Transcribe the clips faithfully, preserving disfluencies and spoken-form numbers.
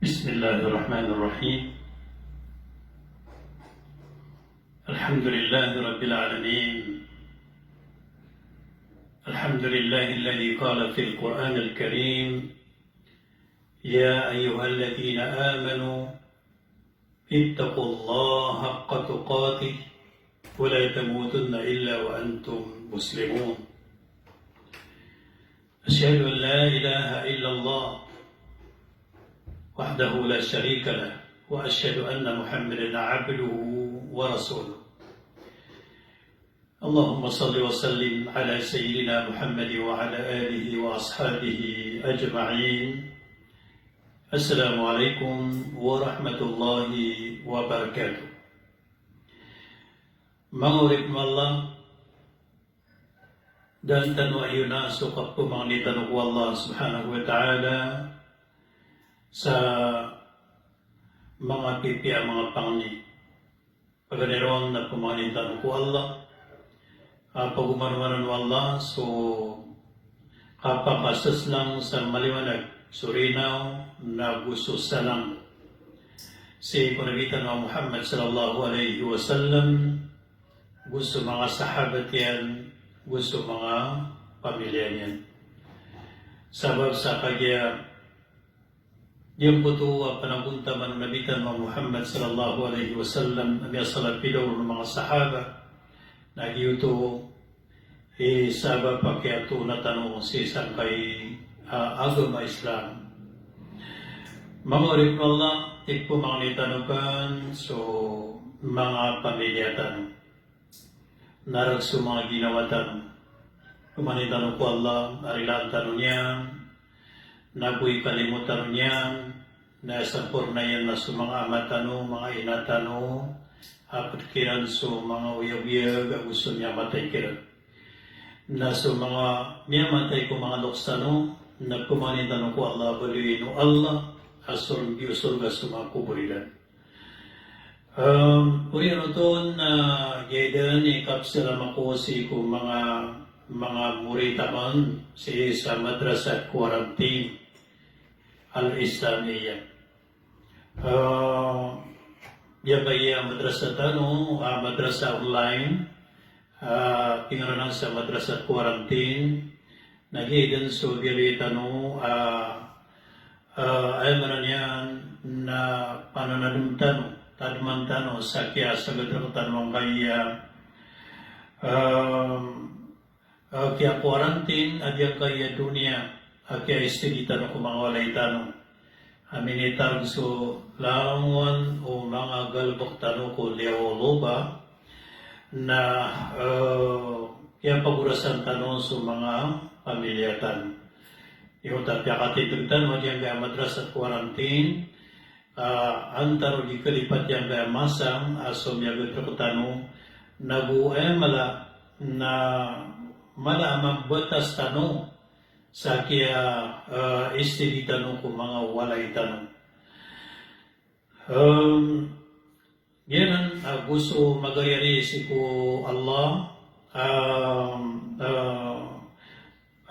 بسم الله الرحمن الرحيم. الحمد لله رب العالمين. الحمد لله الذي قال في القرآن الكريم: يا أيها الذين آمنوا اتقوا الله حق تقاته ولا تموتن إلا وأنتم مسلمون. أشهد أن لا إله إلا الله وحده لا شريك له، وأشهد أن محمدا عبده ورسوله. اللهم صل وسلم على سيدنا محمد وعلى آله وأصحابه أجمعين. السلام عليكم ورحمة الله وبركاته. Manga oripn o Allah, daan tano a iyona so kapmangni tano ko Allah subhanahu wa ta'ala sa manga pipiya a manga pangni. Paganay ron na pmangni tano ko Allah, a pagomanomanon o Allah so kapakasaslang sa maliwanag so rinaw na go so salang sii ko Nabi tano a Muhammad sallallahu alaihi wasallam, go so manga sahabat iyan, go so manga pamilya niyan. Sabap sa kagiya giyangkoto a panagontaman o Nabi tano a Muhammad sallallahu alaihi wasallam a miyasalapidaw ron o manga sahaba, na giyoto i sabap a kiyatoona tano sii sangkai a agama Islam. Manga oripn o Allah, ipmangni tano pn so manga pamilya tano. Na rk so manga ginawa tano. Pmangni tano ko Allah a rilaan tano niyan, na go ikalimo tano niyan, na samporna iyan na so manga ama tano, manga ina tano, a pd kiran so manga oyagoyag ago so miyamatay kiran. Na so manga miyamatay ko manga loks tano, na pmangni tano ko Allah a baloyin o Allah a sorga, sorga so manga kobor iran. Em, oriyan oto na giya dn i kapsalam ako sii ko manga, manga morit akn sii sa Madrasat Quarantine Al-Islamiyah. Eh, giyangkaya madrasa tano, ah, madrasa online, ah, pingaranan sa Madrasat Quarantine, na giya dn so biyaloy tano, ah, ah, aya maana niyan na pananadm tano, tadman tano sa kiyasagad rktano angkaya, ah, ah, kiya-quarantine a giyangkaya doniya, a kiya-S T D tano ko manga walay tano. A minitarg so langon o manga galbk tano ko liyawaw o loba, na, eh, kiyapagorasan tano so manga pamilya tano. Giyoto a piyakatindg tano a giyangkaya Madrasat Quarantine, ah, antaro di kalipat giyangkaya masa, ah, so miyagd rktano, na go aya mala, na mala a mambatas tano sa kiya, eh, S T D tano ko manga walay tano. Em, giyanan, ah, go so magariyari sii ko Allah, em, eh,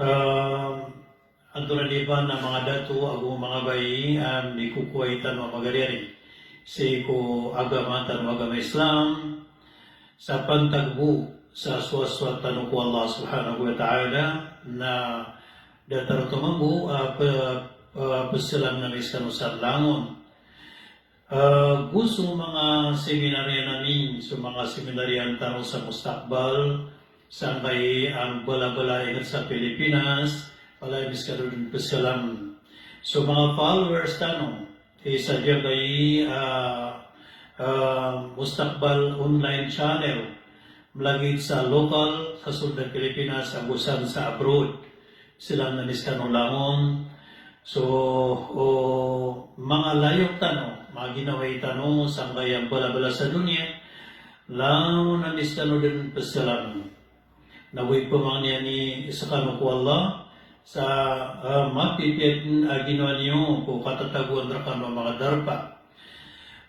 em, antonaa di ba na manga dato ago manga bai, em, a mikokowa i tano a magariyari sii ko agama tano, agama Islam, sa pantag bo sa sowasowat tano ko Allah Subhanahu wa Ta'ala, na datar oto mambo a pe-, a pzalam ami skano sa langon. A go so manga seminaryo ami, so manga seminaryo tano sa mustakbal, sangkai a mbalabala ingd sa Pilipinas, palaya ami skano dn pzalam. So manga followers tano, Sii sa giyangkai a, a, Mustakbal Online Channel, mlagid sa local, sa sold a Pilipinas, ago san sa abroad. Pzalam ami skano langon. So, o, manga layok tano, manga ginawai tano, sangkai a mbalabala sa doniya, langon ami skano dn pzalam. Na go ipmangni ami skano ko Allah sa, ah, mapipiya dn a ginawa niyo ko katatagoan rkano a manga darpa.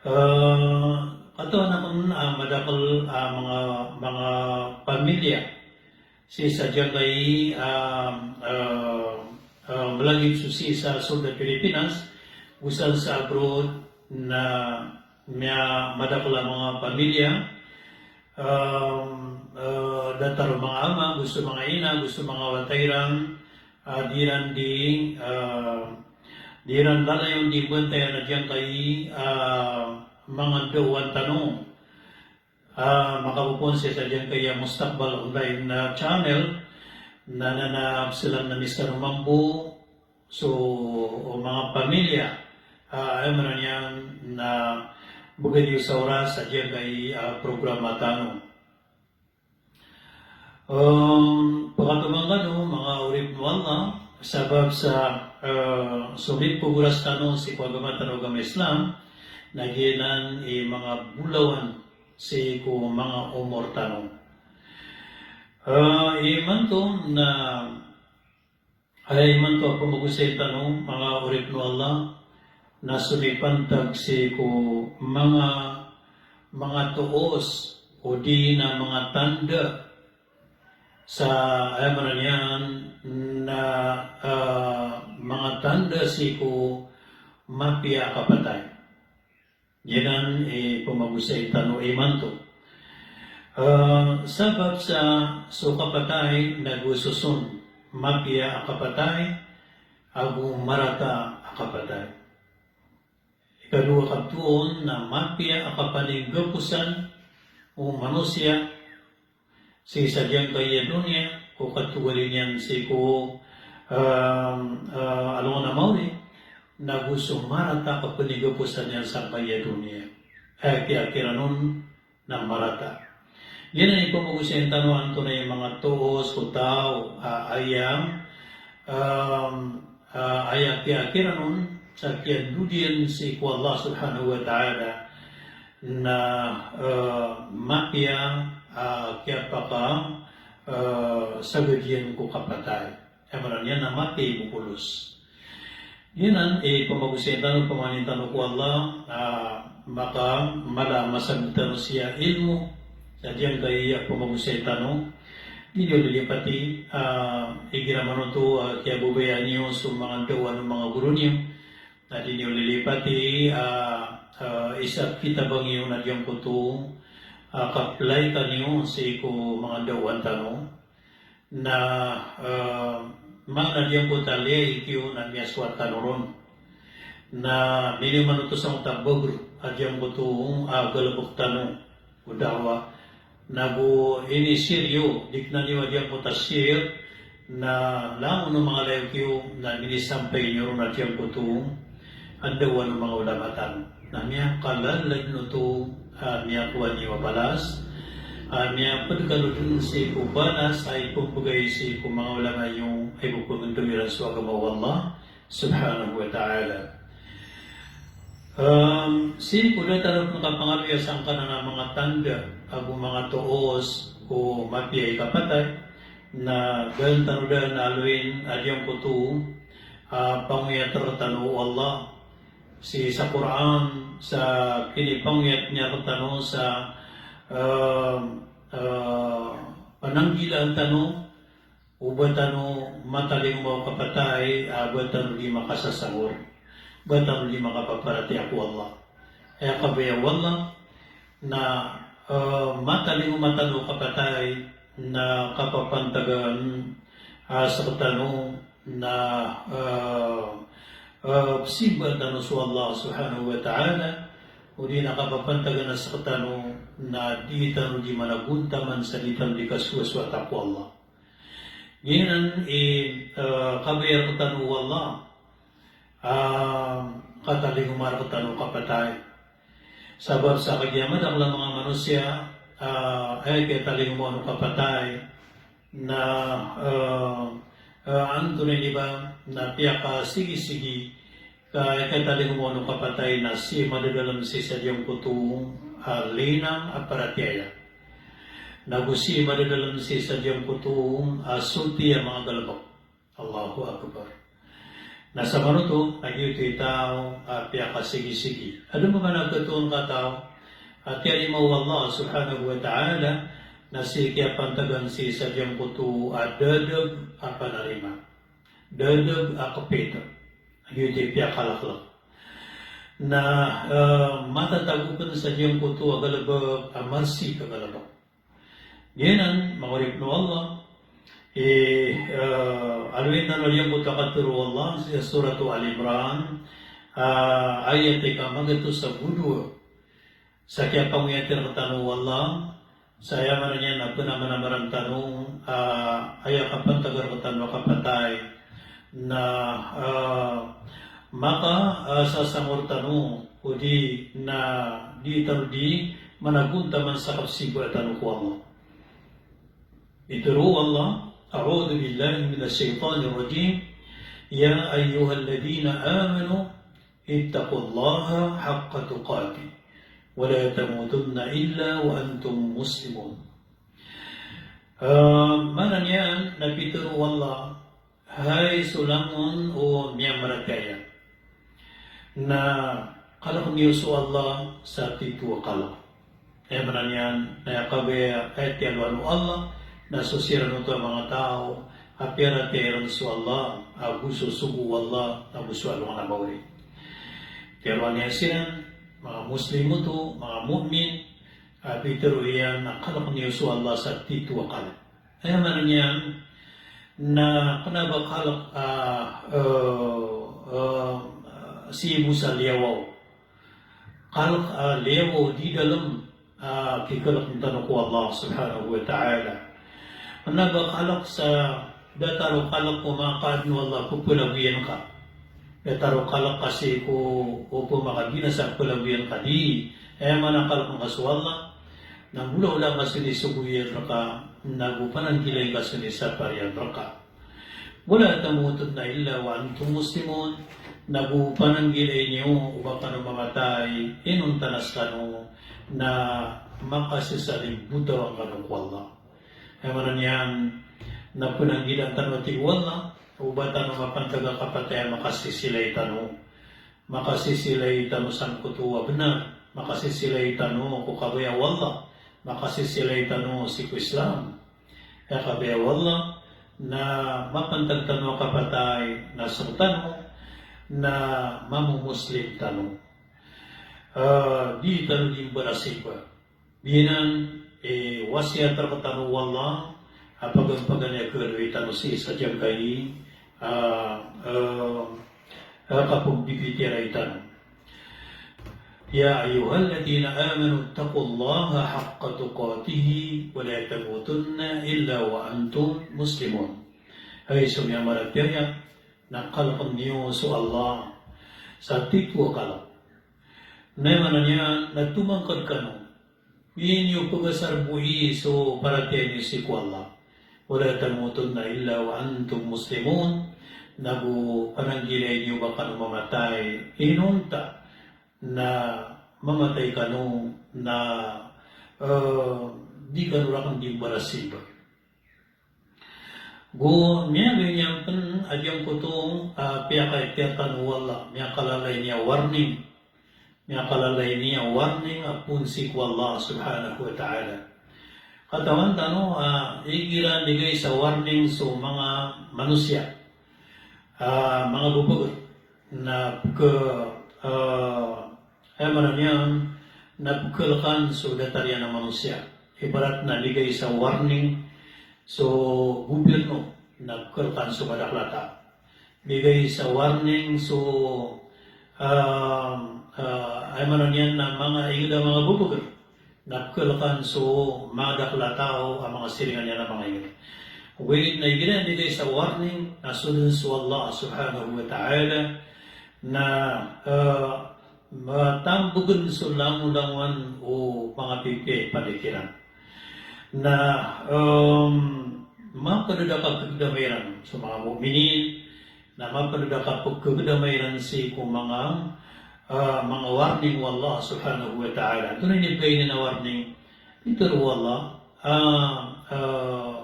Ah, katawan akn a madakl a manga, manga pamilya sii sa giyangkai, ah, ah, ah, mlagid so sii sa sold a Pilipinas, Osan sa abroad na miyamadakl a manga pamilya, um, eh, datar o manga ama, go so manga ina, go so manga wata iran, ah, di iran di, ah, di iran lalayon di bantayan a giyangkai, ah, manga ndaowan tano. Ah, makapopoon sii sa giyangkai a Mustaqbal Online na channel, na, na, na, pzalam na mister Mambo, so, o manga pamilya, ah, aya maana niyan na bgan iyo sa oras sa giyangkai a programa tano. Em, pakatomanga kano, manga oripn o Allah, sabap sa, eh, so mipgoras tano sii ko agama tano a agama Islam, na giyanan i manga bolawan sii ko manga omor tano. Eh, imanto na, aya imanto a pamagosayn tano, manga oripn o Allah, na somipantag sii ko manga, manga toos, odi na manga tanda, sa, aya maana niyan na, eh, manga tanda sii ko mapiya a kapatay. Giyanan i pamagosayn tano imanto. Eh, sabap sa so kapatay na go soson, mapiya a kapatay, ago marata a kapatay. Ikadowa a kabtowan na mapiya a kapaninggaposan o manosiya sii sa giyangkai a doniya, ko katogalin iyan sii ko, ah, ah, alongan a maori, na go so marata a kapaninggaposan iyan sangkai a doniya. Aya kiyakiran on na marata. Giyanan i pamagosayn tano antonaa i manga toos o taw a aya, em, a aya kiyakiran on sa kiyandod iyan sii ko Allah Subhanahu wa Ta'ala na, eh, mapiya a kiyapaka, eh, sagad iyan ko kapatay. Aya maana niyan na mapiya i bobolos. Giyanan i pamagosayn tano, pamangnin tano ko Allah, ah, maka mala a masagad tano sii a ilmo, sa giyangkai a pamagosayn tano. Di niyo lilipati, ah, igira man oto, ah, kiyababayaan iyo so manga ndaowan o manga goro niyo, na di niyo lilipati, ah, ah, isa kitabang iyo na giyangkoto, ah, ka-apply tano sii ko manga ndaowan tano. Na, eh, maana giyangkoto a liyait iyo na miyasowat tano ron. Na miniyoman oto sangkoto a bagr a giyangkoto a galbk tano ko da'wah. Na go ini-share iyo, di kna niyo a giyangkoto a share, na langon o manga layok iyo na minisampay niyo ron a giyangkoto a ndaowan o manga ulama tano. Na miyakalalag oto, ah, miyakowa niyo a balas, ah, miyapd kano dn sii ko balas a ipmbgay sii ko manga ulama iyo a ipphangndao iran so agama o Allah Subhanahu wa Ta'ala. Em, sii ko datar o kapangaloya sangkanan a manga tanda ago manga toos o mapiya i kapatay, na daan tano daan a aloyin a giyangkoto a pangoyat rktano o Allah sii sa Qur'an, sa kinipangoyat iyan rktano sa, eh, eh, pananggilaan tano, o ba tano matalingoma o kapatay, ah, ba tano di makasasangor, ba tano di makapaparatiyaya ko Allah. Aya kabaya o Allah, na, eh, matalingoma tano o kapatay na kapapantagan, ah, sktano na, eh, eh, pzimbaan tano so Allah Subhanahu wa Ta'ala, odi na kapapantagan a sktano na di tano di managontaman sa di tano di kasowasowata ko Allah. Giyanan i, eh, kabaya rktano o Allah, ah, katalingoma rktano o kapatay. Sabap sa kagiya madakl a manga manosiya, ah, aya kiyatalingoma on o kapatay, na, eh, eh, antonaa ini ba, na piyakasigisigi, ka aya kiyatalingoma on o kapatay na sii madadalm sii sa giyangkoto a, ah, lina a paratiyaya. Na go sii madadalm sii sa giyangkoto a, ah, soti a manga galbk. Allahu Akbar. Na sa maroto, na giyoto i taw a, ah, piyakasigisigi. Adn mambo a katoon ka taw a, ah, tiyarima o Allah Subhanahu wa Ta'ala, na sii kiyapantagan sii sa giyangkoto a, ah, dadag a panarima. Dadag a kpit. Giyoto i piyakalaklk. Na, eh, matatago pn sa giyangkoto a galbk a marsik a galbk. Giyanan, manga oripn o Allah, eh, eh, aloyin tano giyangkoto a katharo o Allah sa Surat Al Imran, ah, ayat ika magatos ago dowa. Sa kiyapangoyati rktano o Allah, sa aya maana niyan na pnamanamaran tano, ah, aya kapantag rktano a kapatay, na, ah, maka, ah, sasango rktano, odi na di tano di managontaman sa kapsiba tano ko Allah. Pitharo o Allah, أعوذ بالله من الشيطان الرجيم. يا أيها الذين آمنوا اتقوا الله حق تقاته ولا تموتن إلا وأنتم مسلمون. Ah, maana niyan na pitharo o Allah, hay so langon o miyamaratiyaya, na kalkn iyo so Allah sa titho a kalk. Aya maana niyan na aya kabaya a aya tiyalowan o Allah na so siran oto a manga taw a piyaratiyaya iran so Allah, ago so sogo o Allah, ago so alongan a maori. Tiyalowan iyan siran, manga Muslim oto, manga mu'min, a pitharo iyan na kalkn iyo so Allah sa titho a kalk. Aya maana niyan na kna ba kalk, ah, eh, eh, sii bo sa liyawaw. Kalk, ah, liyawaw di dalm, ah, kikalkn tano ko Allah subhanahu wa ta'ala. Kna ba kalk sa datar o kalk ko manga kaadn o Allah ko pphalagoyan ka. Datar o kalk ka sii ko opama ka di na sa pphalagoyan ka di. Aya maana kalkn ka so Allah, na mbolawla ka so inisogo iyan rka, nago pananggilai ka so inisapar iyan rka. ولا تموتن إلا وأنتم مسلمون. Nago pananggilai niyo o ba kano mamatay inonta na skano na makasisalimbota kano ko Allah. Aya maana niyan na pnanggilaan tano, a tig o Allah, o ba tano mapantag a kapatay a makasisilay tano. Makasisilay tano sangkoto a bnar, makasisilay tano ko kabaya o Allah, makasisilay tano sii ko Islam. Aya kabaya o Allah na mapantag tano a kapatay na sktano na mamomoslim tano. Ah, di tano di mbarasiba. Giyanan i wasiyat rktano o Allah a paganpagan iyan a kaloy tano sii sa giyangkai a, ah, ah, kapmbibitiyarai tano. يا أيها الذين آمنوا اتقوا الله حق تقاته ولا تموتن إلا وأنتم مسلمون. Hay so miyamaratiyaya, na kalkn iyo so Allah sa titho a kalk. Na aya maana niyan na tomangkad kano. Di niyo pgasarboi so paratiyaya niyo sii ko Allah. ولا تموتن إلا وأنتم مسلمون. Nago pananggilai niyo ba kano mamatay inonta na mamatay kano na, eh, di kano rakn di mbarasiba. Go miyagay niyan pn a giyangkoto a piyakaikhtiyar tano o Allah, miyakalalay niyan a warning. Miyakalalay niyan a warning a poon sii ko Allah subhanahu wa ta'ala. Katawan tano a igira ligay sa warning so manga manosiya, a manga bobog na pk-, a, aya maana niyan na pkhalkan so datar iyan a manosiya. Ibarat na ligay sa warning so gobirno na pkhalkan so madakl a taw. Ligay sa warning so, a, a, aya maana niyan na manga ingd a manga bobog na pkhalkan so madakl a taw a manga siringan iyan a manga ingd. Ogaid na igira ligay sa warning na so dn so Allah subhanahu wa ta'ala na, a, matambgn so langolangon o manga pipiya i panikiran. Na, em, mapd a kapagdama iran so manga mu'minin, na mapd a kapagdama iran sii ko manga, ah, manga warning o Allah subhanahu wa ta'ala. Antonaa i inibgay niyan a warning? Pitharo o Allah, ah, ah,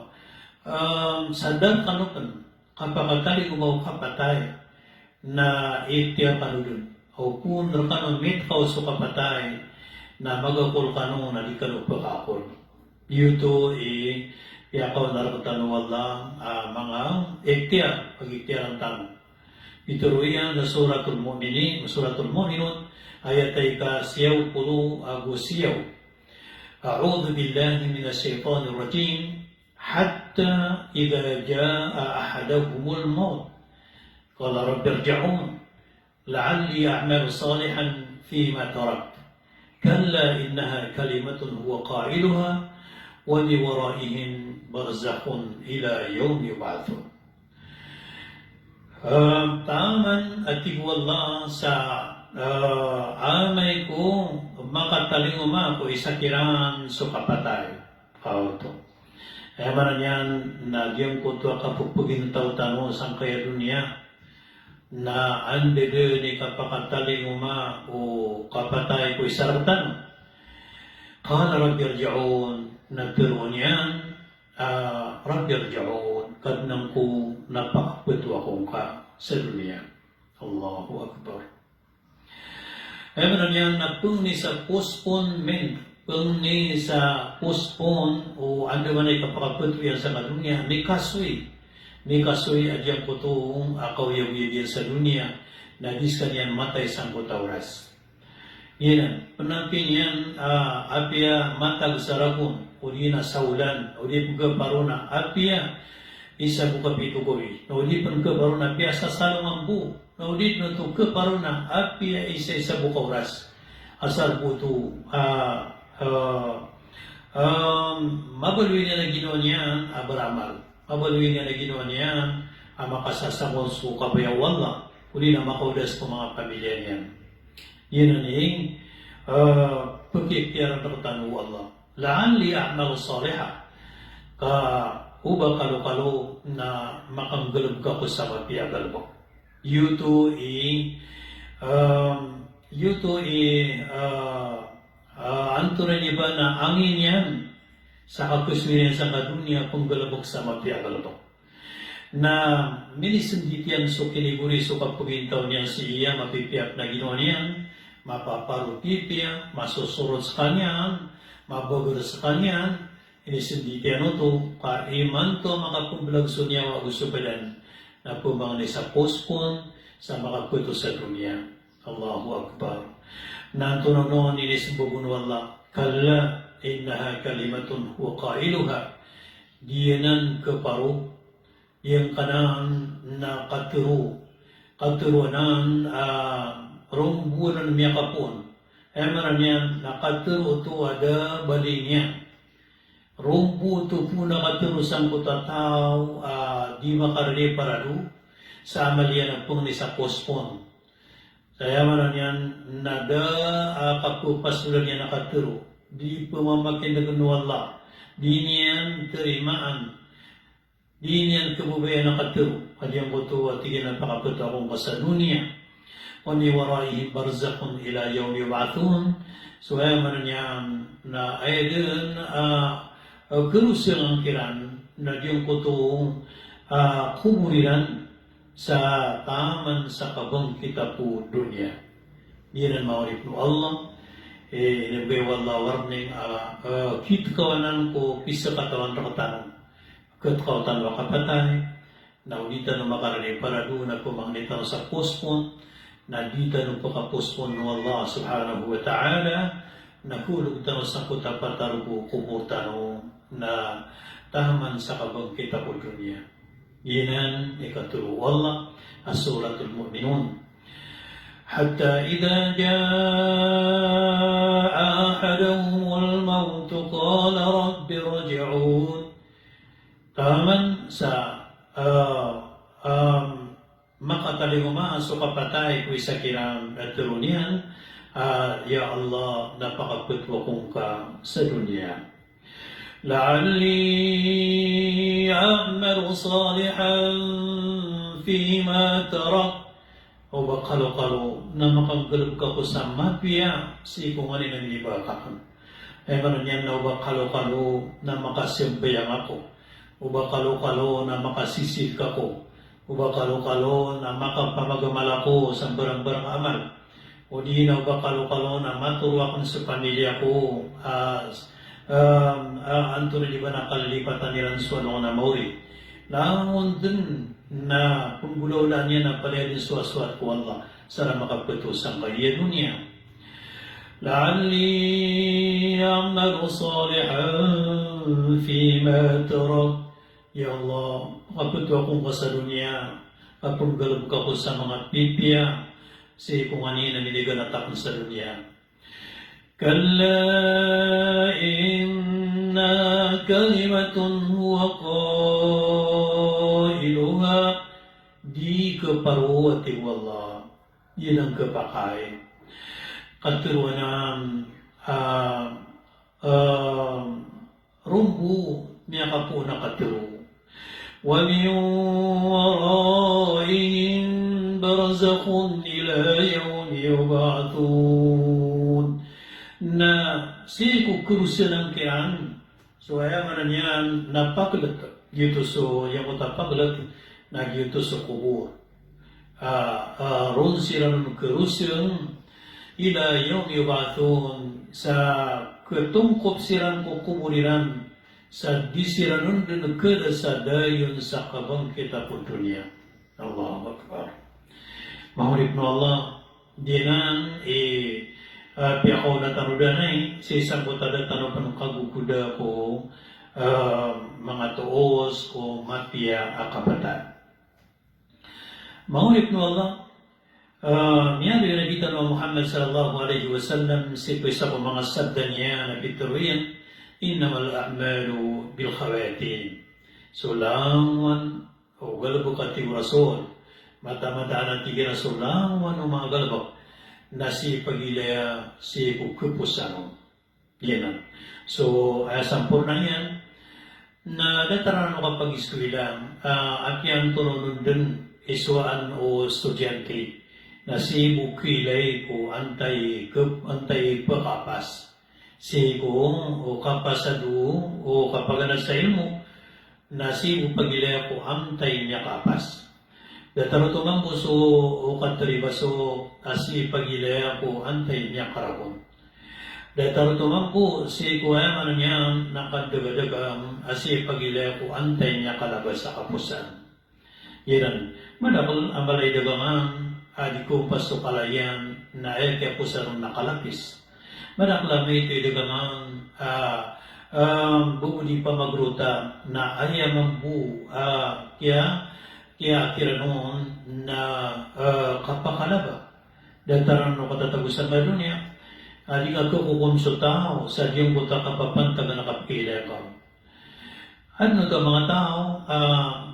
ah, sadar kano pn, kapakatalingoma o kapatay, na ikhtiyar kano dn. Opama rkano mitkaw so kapatay, na magakol kano na di kano pkaakol. Giyoto i piyakaonar rktano o Allah a manga ikhtiyar, pagikhtiyarn tano. Pitharo iyan sa Suratul Mu'minin, Suratul Mu'minun, Ayat a ika siyaw polo ago siyaw. A'udhu billahi minash shaytanir rajim. Hatta idha jaa ahadahumul mawt. Qala rabbi irji'un. La'alli a'malu salihan fima tarakt. Kalla innaha kalimatun huwa qailuha wa min waraihim barzakhun ila yawmi yub'athun. Eh, taman a tig o Allah sa, eh, amay ko makatalingoma ko isa kiran so kapatay. Kaoto. Aya maana niyan na giyangkoto a kapepegintaw tano sangkaya doniya. Na anda den i kapakatalingoma o kapatay ko isa rektano. Qala rabbi irji'un, na teroon iyan, ah, rabbi irji'un, Kadnan ko, na pakapetowa ako ngka sa doniya. Allahu Akbar. Aya maana niyan na pengni sa postponement, pengni sa postpone o anda man i kapakapetowa iyan sangka doniya, mikasoy. Mikasoy a giyangkoto a kaoyagoyag iyan sa doniya, na di sekaniyan matay sangkoto a oras. Giyanan, penampi niyan, ah, apiya matag sa ragon, odi na sa olan, odi pen keparo na apiya isa bo kapito gawii, odi pen keparo na apiya sa salongan bo, odi na oto keparo na apiya isa, isa bo ka oras. Asar bo oto, ah, ah, ah, mabaloy niyan a ginawa niyan a beramal. Mabaloy niyan a ginawa niyan a makasasamot so kabaya o Allah, odi na makaodas ko manga pamilya niyan. Giyanan i, eh, pekikhiyaran rektano o Allah. La'alli a'malu salihan. Ka o ba kalokalo na makanggalebek ako sa mapiya a galebek. Giyoto i, em, giyoto i, eh, eh, antonaa ini ba na angin iyan sa kakesoy niyan sangka doniya penggalebek sa mapiya a galebek. Na minisendit iyan so kinigori so kapegintaw niyan sii a mapipiya a ginawa niyan, mapaparo pipiya, masosorot sekaniyan, mabager sekaniyan, inisendit iyan oto, ka imanto a makapembelag so niyawa ago so badan, na pemangni sa postpone sa makapeto sa doniya. Allahu Akbar. Na antonaa on i inisembag o Allah, kalla innaha kalimatun huwa qailuha. Giyanan keparo, giyangkanan na katero, katero anan, ah, rombo anan miyakapoon. Aya maana niyan na katero oto a da a bali niyan. Rombo oto phoon a katero sangkoto a taw a di makarani parado sa amal iyan a pengni sa postpone. Sa aya maana niyan na da a kapepasolan iyan a katero, di pemamakinegen o Allah, di niyan terimaan, di niyan kebabayaan a katero a giyangkoto a tig iyan a pakapeto ako ngka sa doniya. Wa min waraihim barzakhun ila yawmi yub'athun. So aya maana niyan na aya den a, a, kerosengan kiran na giyangkoto a kobor iran sa taman sa kabangkit a ko doniya. Giyanan manga oripn o Allah, eh, inibgay o Allah a warning a, eh, kitkawanan ko pisakatawan rektano. Ketkaw tano a kapatay, na o di tano makarani parado na pemangni tano sa postpone, na di tano pakapospone o Allah subhanahu wa ta'ala, na kolog tano sangkoto a patarog o kobor tano, na taman sa kabangkit a ko doniya. Giyanan i katero o Allah a Suratul Mu'minun. Hatta idha jaa ahadahumul mawtu qala rabbi irji'un. Taman sa, ah, ah, makatalingoma so kapatay ko isa kiran a tero niyan, ah, ya Allah, na pakapeto ako ngka sa doniya. La'alli a'malu salihan fima tarak. O ba kalokalo na makanggalebek ako sa mapiya sii ko nganin a inibagak aken. Aya maana niyan na o ba kalokalo na makasambayang ako. O ba kalokalo na makasisik ako. O ba kalokalo na makapamagamal ako sa mbarambarang a amal. O di na o ba kalokalo na matoro aken so pamilya ko, ah, s-, ah, ah, antonaa di ba na kalilipatan iran so alongan a maori. Langon den na pembolaolaan iyan a palaya den so aswat ko Allah sa da makapeto sangkaya doniya. لعلي أعمل صالحا فيما تركت. Ya Allah, pakapto ako ngka sa doniya, a pnggalbk ako sa manga pipiya sii ko nganin a miniganat akn sa doniya. كلا إنها كلمة هو قائلها. Di kparo, a tig o Allah, di nan khapakay. Katharo anan, ah, ah, rombo miyakapoon a katharo. ومن ورائهم برزخ إلى يوم يبعثون. Na sii ko kharosan angkaya, so aya maana niyan na paglot, giyoto so, giyangkoto a paglot, na giyoto so kobor. Ah, ah, ron siran on kharosan, ila yawmi yub'athun, sa khatongkop siran ko kobor iran, sa di siran on dn khada sa dayon sa kabangkit a pn doniya. Allahu Akbar. Manga oripn o Allah, giyanan i, ah, piyakaona tano dn ai, sii sangkoto a da tano pn kagogoda ko, ah, manga toos ko mapiya a kapatay. Manga oripn o Allah, ah, miyaaloy o Nabi tano a Muhammad sallallahu alaihi wasallam sii ko isa ko manga sabda niyan a pitharo iyan, "Innamal a'malu bil khawatim." So langon o galbk, a tig o Rasul, mataan-mataan a tig iyan a so langon o manga galbk na sii pagilaya sii ko khaposan on. Giyanan. So, aya samporna iyan, na datar anan o kapagiskola, ah, a kiyantoron on dn i sowaan o studyante, na sii bo kiilay ko antaa i kap-, antaa i pkapas. Sii ko, o kapasad o, o kapaganad sa ilmo, na sii bo pagilaya ko antaa i miyakapas. Datar oto mambo so, o katharo i ba so, a sii pagilaya ko antaa i miyakaragon. Datar oto mambo sii ko aya maana niyan na kadagadagan, a sii pagilaya ko antaa i miyakalabas a kaposan. Giyanan, madakl a mala i dagangan a di ko pasto kalayan na aya kiyaposan on na kalapis. Madakl a maito i dagangan a, ah, bo di pamagrota na aya mambo a kiya, kiyakiran on na, ah, kapakalaba. Datar anan o katatago sa doniya a di ka khakokom so taw sa giyangkoto a kapapantagan a kapkiilay ka. Adn oto a manga taw a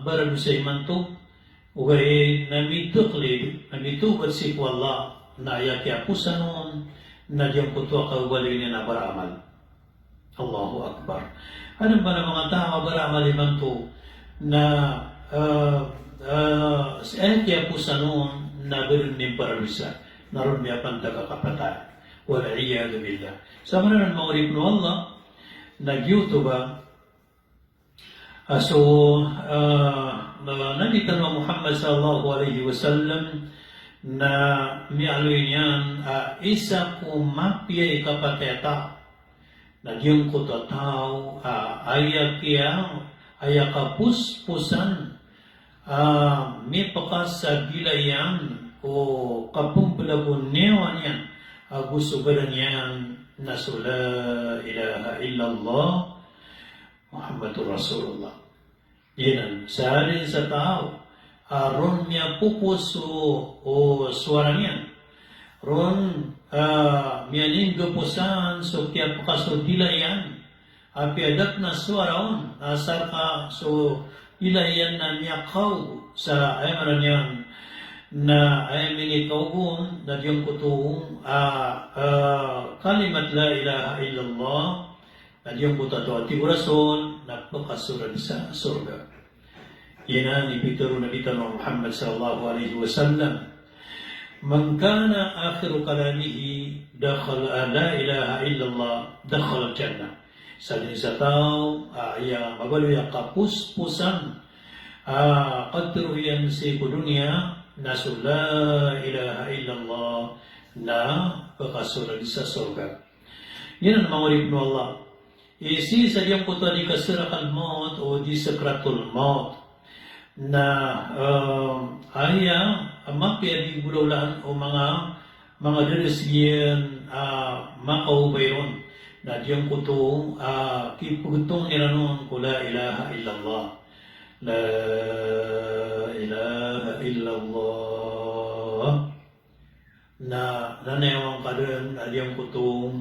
baradosa imanto, ogaid na mitaklid, na mitawbat sii ko Allah, na aya kiyaposan on na giyangkoto a kababaloy niyan a baraamal. Allahu Akbar. Adn pn a manga taw a baraamal imanto na, eh, eh, aya kiyaposan on na ba ron mimbaradosa, na ron miyapantag a kapatay. Wal iyadhu billah. Sa maana nan, manga oripn o Allah, na giyoto ba a so, ah, na, Nabi tano a Muhammad sallallahu alaihi wasallam na miyaaloy niyan a isa ko mapiya i kapatay a taw na giyangkoto a taw a aya kiya, aya kaposposan a mipkas a dila iyan ko kapmblag o niyawa niyan ago so badan iyan na so la ilaha illallah Muhammadur Rasulullah. Giyanan, sadn sa taw a ron miyapopos o, o sowara niyan. Ron, ah, miyaninggaposan so kiyapkas o dila iyan. Apiya da pn a sowara on, asar ka so dila iyan na miyakaog sa, aya maana niyan na, aya minikaog on na giyangkoto a, ah, kalimat la ilaha illallah, na giyangkoto a taw a tig o Rasul na pkasoran sa sorga. Giyanan i pitharo o Nabi tano a Muhammad sallallahu alaihi wasallam, "Man kana akhiru kalamihi dakhala, la ilaha illallah, dakhala al-jannah." Sadn sa taw a aya mabaloy a kaposposan a katharo iyan sii ko doniya na so la ilaha illallah na pkasoran sa sorga. Giyanan, manga oripn o Allah. Sii sa giyangkoto a di ka sakratul maut o di sakratul maut na, eh, aya mapiya di golawlaan o manga, Manga dadas iyan a makaobay ron na giyangkoto a kipagtong iran on ko la ilaha illallah. La ilaha illallah. Na, na nanaya angka dn a giyangkoto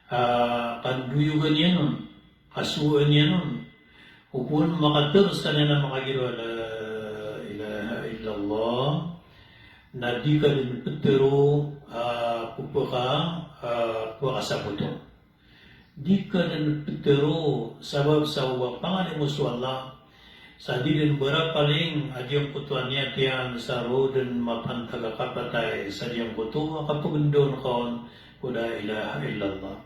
a kandoyogan iyan on, kasowaan iyan on. Opama makatharo skaniyan a makagiraw a la ilaha illallah, na di ka dn ptharo a pphaka, a pphakasabot on. Di ka dn ptharo sabap sa o ba pangalimo so Allah, sa di dn barapaling a giyangkoto a niyat iyan sa roo dn mapantag a kapatay sa giyangkoto a kapagndao ngka on ko la ilaha illallah.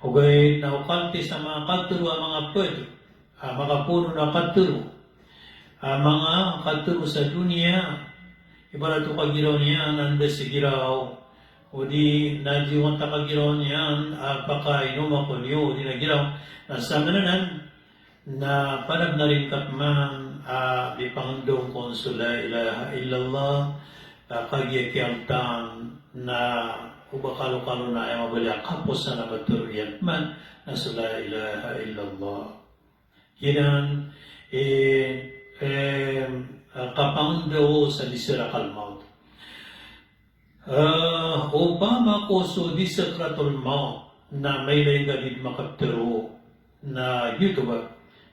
Ogaid na o kalti sa manga katharo a manga pd a makapoon a katharo a manga katharo sa doniya, ibarat o kagiraw niyan na anda si giraw, odi na di wata kagiraw niyan a pakaino mako niyo, odi na giraw, na samanan na panabnar ingka pman a di pangndao ngka on so la ilaha illallah, a kagiya kiyaltan na o ba kalokalo na aya mabaloy a kaposan a matharo iyan pman na so la ilaha illallah. Giyanan i, em, a, kapangndao sa di sarakal maot. A, opama ko so di sakratul maot na mailay ngka di makaptharo, na giyoto ba,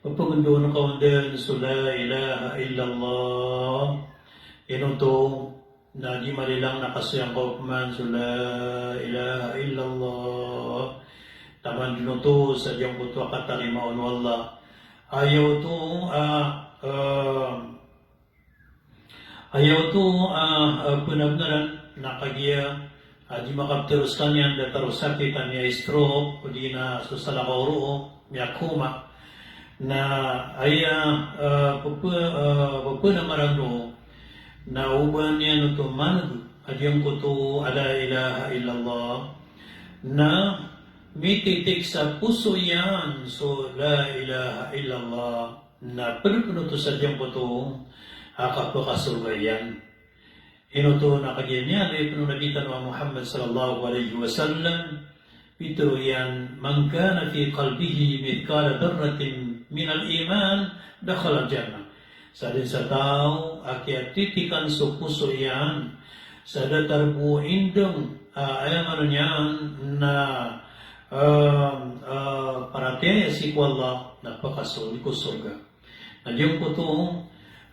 pphangndao ngka on dn so la ilaha illallah. Ino oto, na di malilang na kasoy angka opama so la ilaha illallah. Taman dn oto sa giyangkoto a katarimaa on o Allah. Aya oto a, a, aya oto a, a, pnabnaran na kagiya a di makaptharo skaniyan datar o sakit a miya-stroke, odi na so salakaw roo, miyakoma. Na aya, a, pphaka, a, pphakaamaran roo na o ba niyan oto maneg a giyangkoto a la ilaha illallah, na mititik sa poso iyan so la ilaha illallah, na pd pn oto sa giyangkoto a kapakasorga iyan. Ino oto na kagiya miyaaloy pn o Nabi tano a Muhammad sallallahu alaihi wasallam, pitharo iyan, "Man kana fi qalbihi mithqala dharratin minal iman dakhalal jannah." Sa dn sa taw a kiyatitikan so poso iyan sa datar bo indng, a, aya maana niyan na, em, a, paratiyaya sii ko Allah, na pakasold ko sorga. Na giyangkoto,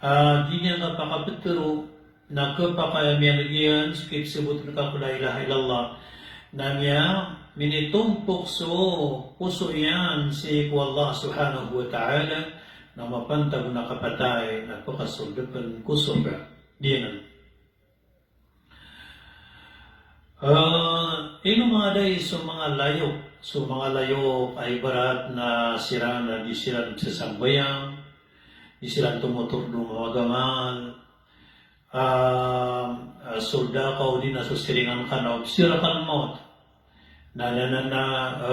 a, di niyan kapakaptharo na khapakay a miyaneg iyan so kipsbot ngka ko la ilaha illallah. Na miya, minitompok so poso iyan sii ko Allah subhanahu wa ta'ala, na mapantag on a kapatay, na pakasold pn ko sorga. Giyanan. A, ino manga dai so manga layok, so manga layok a ibarat na siran na di siran sasambayang, di siran tomotor do mamagamal, a, a, so dakaw di na so siringan ka na o sarakal maot. Na, na, na, na, a,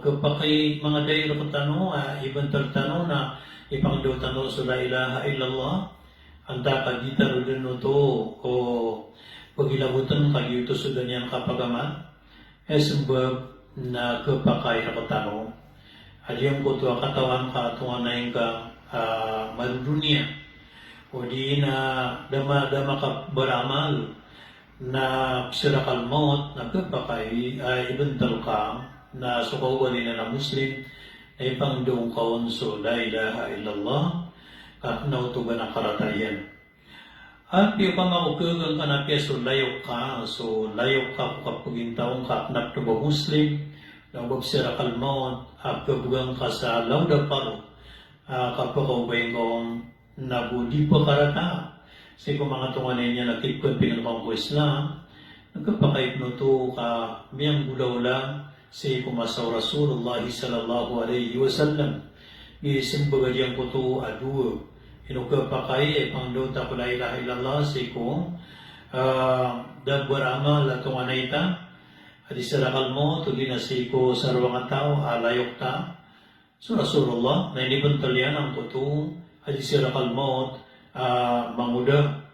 khapakay manga dai rktano, a, ibntl tano na ipangndao tano so la ilaha illallah. Antaa ka di tano dn oto o pagilabotn ka giyoto so da niyan kapagamal. Aya smbab na khapakay rktano a giyangkoto a katawan ka a tonganay ngka, a, madodoniya. Odi na da ma, da makabaramal na sarakal maot na khapakay a ibntl ka na so kaoba niyan a Muslim na ipangndao ngka on so la ilaha illallah, ka kna oto ba na karata iyan. Apiya opama ko khagaga ngka na apiya so layok ka, so layok ka ko kapagintaw ngka a kna pn ba Muslim, na o ba sarakal maot a khabgan ka sa lawda paro, a, kapakaobay ngka on na bo di pkarata sii ko manga tonganay niyan a kipkhampingan ka on ko Islam, na khapakay pn oto ka miyanggolawla sii ko masa o Rasulullah sallallahu alaihi wasallam. Giya smbag a giyangkoto a dowa. Ino khapakay a ipangndao ta ko la ilaha illallah sii ko, a, da baramal a tonganay ta a di sarakal maot, odi na sii ko saroang a taw a layok ta. So Rasulullah na inibntl iyan angkoto a di sarakal maot a mangoda,